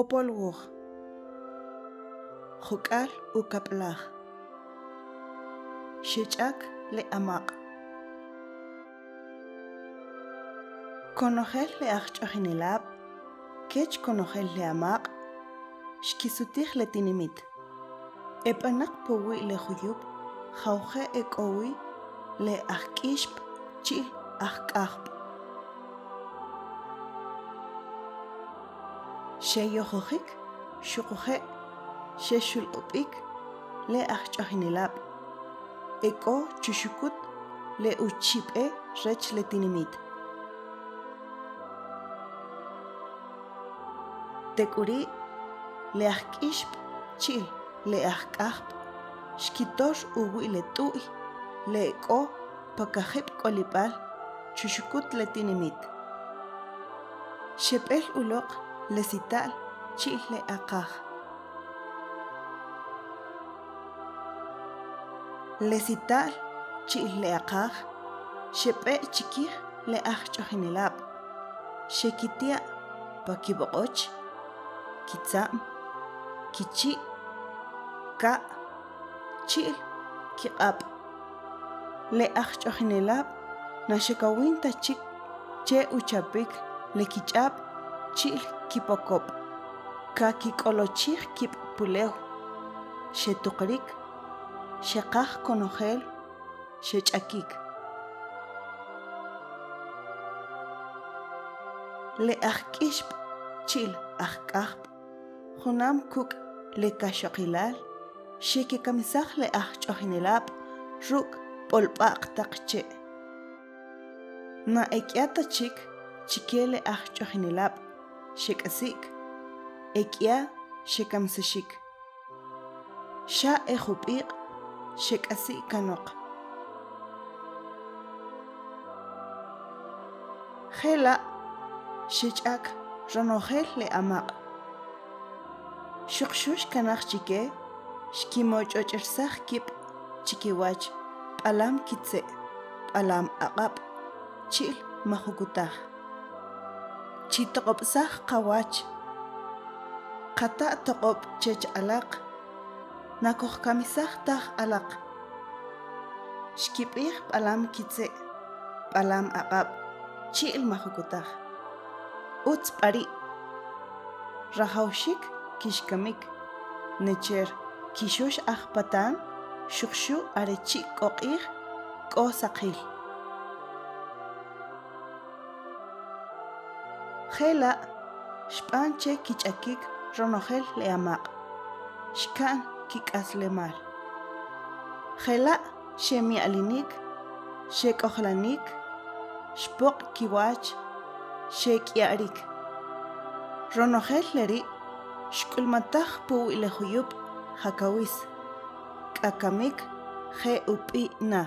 Popol Wuj. Juk'al ukab'laj. Xech'ak le amaq'. Konojel le ajch'ojinelab' kech konojel le amaq' xkisutij le tinimit. E b'anaq puwi' le juyub' jawje' e k'o wi le ajk'ixb' chi'l ajk'ajb'. Xeyojojik xuquje' xexulq'ub'ik le ajch'ojinelab' e k'o chuxukut le uchib'e rech le tinimit. Tek'uri' le ajk'ixb' chi'l le ajk'ajb' xkitor uwi' le t'u'y le e k'o pa kajib' k'olib'al chuxukut le tinimit. Xeb'el uloq le sita'l chi'l le aqaj. Le sita'l chi'l le aqaj xeb'e' chikij le ajch'ojinelab', xekitia' pa kib'oq'och, kitza'm, kichi', ka', chi'l kiq'ab'. Le ajch'ojinelab' na xekowin ta chik che uchapik le kich'ab' chi'l kipokob', kakik'olochij kib' pulew, xetuqarik, xeqaj konojel, xech'akik. Le ajk'ixb' chi'l ajk'ajb' junam kuk' le kaxoqilal xekikamisaj le ajch'ojinelab' ruk' b'olb'a'q taq che'. Na e k'ya ta chik chike le ajch'ojinelab' xek'asi'k, e k'ya xekamsaxik. Xa e jub'iq' xek'asi' kanoq. Je la' xech'ak ronojel le amaq'. Xuqxu xkanaj chike xkimoch'och'ersaj kib' chikiwach B'alam Kitze', B'alam Aq'ab' chi'l Majukutaj. Chitoq'ob'saj qawach, qata' toq'ob' chech alaq, na kojkamisaj taj alaq. Xkib'ij B'alam Kitze', B'alam Aq'ab' chi'l Majukutaj. Utz b'a ri'. Rajawxik kixkamik, necher kixux ajpatan xuqxu' are chi' k'o q'ij, k'o saqil. Je la' xb'an che kich'akik ronojel le amaq', xka'n kik'aslemal. Je la' xemi'alinik, xek'ojlanik, xpoq' kiwach, xek'i'arik. Ronojel le ri' xk'ulmataj puwi' le juyub' Jakawis, k'a kamik je ub'i' na.